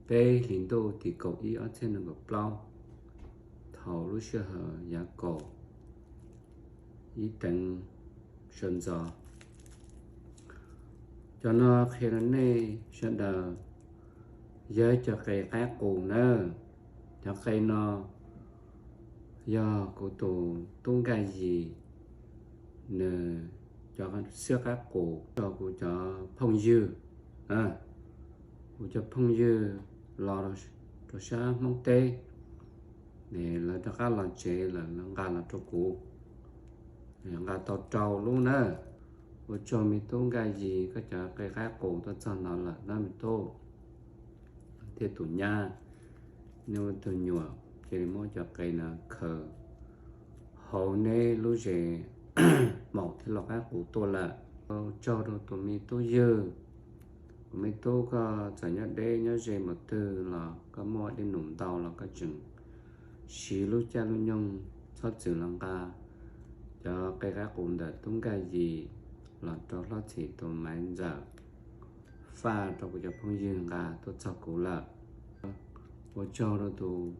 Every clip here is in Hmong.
peb hlis ntuj tim kaum ib ob txhiab nees nkaum plaub, thaum lub sij hawm yav kaum ib teev sawv ntxov. Cov no qhia rau nej sawv daws yog cov qe qaib qus na. Cov qe no yog kuv tus tub Nkaj Yis nws cov xwb qaib qus rau kuv cov phooj ywg, kuv cov phooj ywg los rau sab Hmoob teb, lawv rov qab los tsev lawm lawv nqa los rau kuv, nqa tau rau lub na. Ua tsaug me tub Nkaj Yis, koj cov qe qaib qus tuaj txog no lawm na me tub. Thiab tus nyab, nej ua tug nyuam cia li muab cov qe no khaws hauv neb lub zes maum thiab los qaib qus tuaj lawm. Ua tsaug rau tus me tub ywg, kuv me tub koj txawm nyob deb nyob ze npaum twg los koj muaj dej num ntau los koj tseem siv lub caij lub nyoog txhob txwm los nqa cov qe qaib qus ntawm tub Nkaj Yis los rau hlob Txhim tus Maiv Ntxawm faj rau kuv cov phooj ywg nqa tuaj txog kuv lawm. Ua tsaug rau tus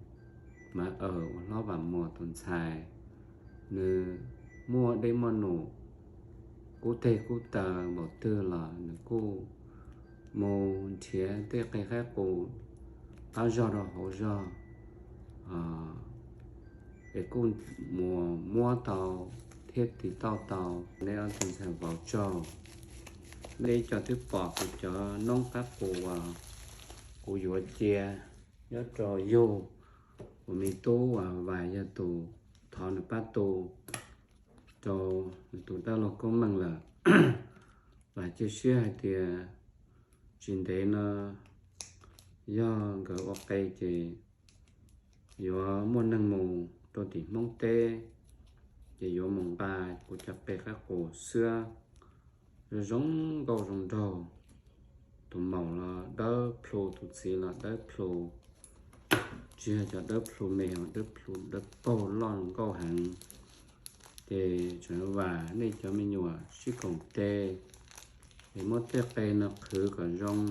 Maiv Awm ua hlob Vam Muas tus ntxhais, nws muaj dej muaj num kub teg kub taw npaum twg los nws kuj mus nrhiav tej qe qaib qus qab zog rau hauv zog es kuj mus muab tau thiab tiv tauj tau. Neb ob tug ntxhais vauv tsaug. Neb cov twb pom kuv cov noob qaib qus uas kuv yuav cia nyob rau yug, kuv me tub uas Vais yog tus thov nws pab tu rau nws tus dab laug Koob Meej lawm. Vam cia siab hais tias tsis ntev no yog nkawd ua qe ces yuav muaj neeg mus rau tim Hmoob teb, ces yuav mus nqa kuv cov qe qaib qus xwb. Zoo zoo nkauj zoo nraug, tus maum los dawb plhu, tus txiv los dawb plhu, tsis yog cov dawb plhu me, dawb plhu dawb paug loj zoo nkauj heev. Ces tseem vam nej cov me nyuam sib koom tes es muab tej qe no qhwv kom zoo,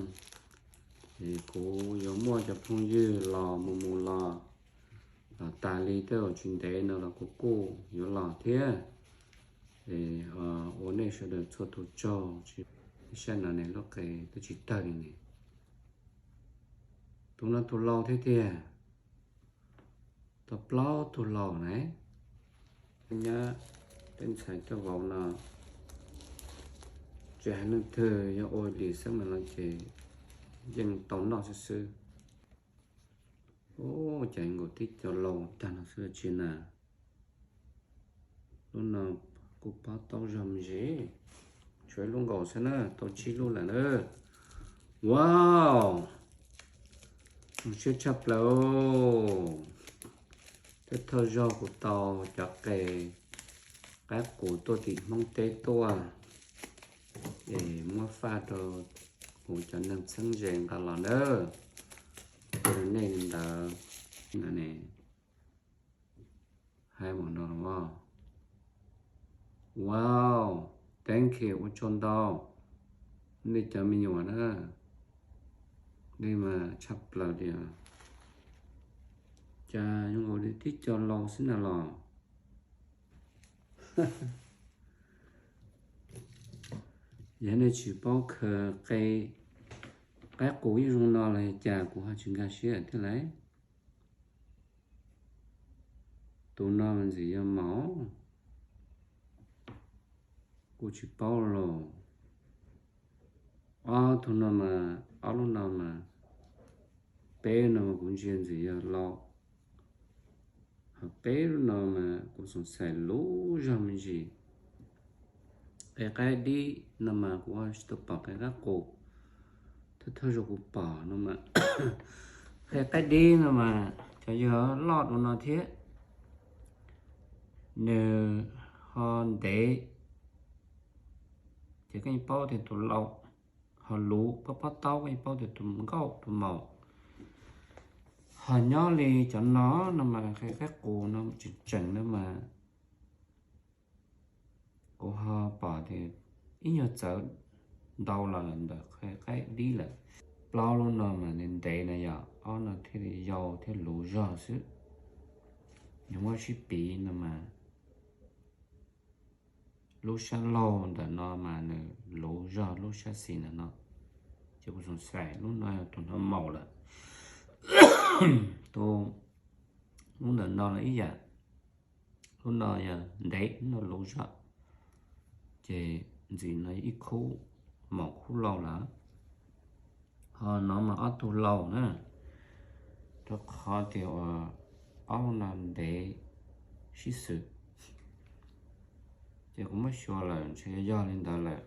es kuv yuav muaj cov phooj ywg los mus mus los, los tas li tej zaum tsis ntev no los kuv kuj yuav los thiab. Es ua nej sawv daws txhua tus tsaug. Sab no ne lub qe twb tsis tawg li ne. Tus no tus laus thiab tiag, tau plaub tug laus ne. Nyab, tej ntxhais tej vauv no tsis hais leej twg yog ua lis xeeb mas los ces yeej tau noj xwb xwb. Ub, cas nkaus tib co laus tag no xwb tsis na. Lub no kuj pob taub zog me ntsis, tshuav ib lub nkaus xwb na, tau tsib lub lawm na. Wow, zoo siab tshaj plaws. Thawj thawj zaug kuv tau cov qe qaib qus tuaj tim Hmoob teb tuaj, es muab faj rau kuv cov neeg txheeb ze nqa los nawb. Ua rau nej li ntawd ne. Hais mam no los. Wow, thank you, ua tsaug ntau. Nej cov me nyuam na, nej mas tshaj plaws tiag. Cas zoo nkaus li tib co laus xwb na los. Yog nej tsis paub khaws qe qaib qus ib zoo no los cas kuv ho tsis nkag siab thiab lauj. Tus no mas ntxim yog maum, kuv tsis paub los. Ob tug no mas, ob lub no mas, peb lub no mas kuv ntsia ntxim yog laus, ho peb lub no mas kuv xoom xais luv zog me ntsis. Qe qaib dib no mas kuv tsis tau pom qe qaib qus, thawj thawj zaug kuv pom no mas qe qaib dib no mas cov yog loj dua no thiab, nws ho ntev, ces koj yeej paub tias tus laus, ho luv pob pob taub koj yeej paub tias tus nkauj tus maum. Ho nyob li cov no no mas qe qaib qus no tseem tseem no mas kuv ho pom tias ib nyuag txawv ntau los ntawm qe qaib dib lawm. Plaub lub no mas nws ntev no yog ob no thiaj li yau thiab luv zog xwb. Yog muab sib piv no mas lub sab laug ntawm no mas nws luv zog lub sab xis ntawm no. Ces kuv xav lub no yog tus no maum lawm. Tus, lub ntawm no los ib yam, lub no yog ntev, lub no luv zog. Ces ntxim no ib khub, maum khub laug lawm. Ho no mas ob tug laug na, rau qhov tias uas ob lub no ntev sib xws. Ces kuv muab xyuas lawm ntshe yog li ntawd lawm.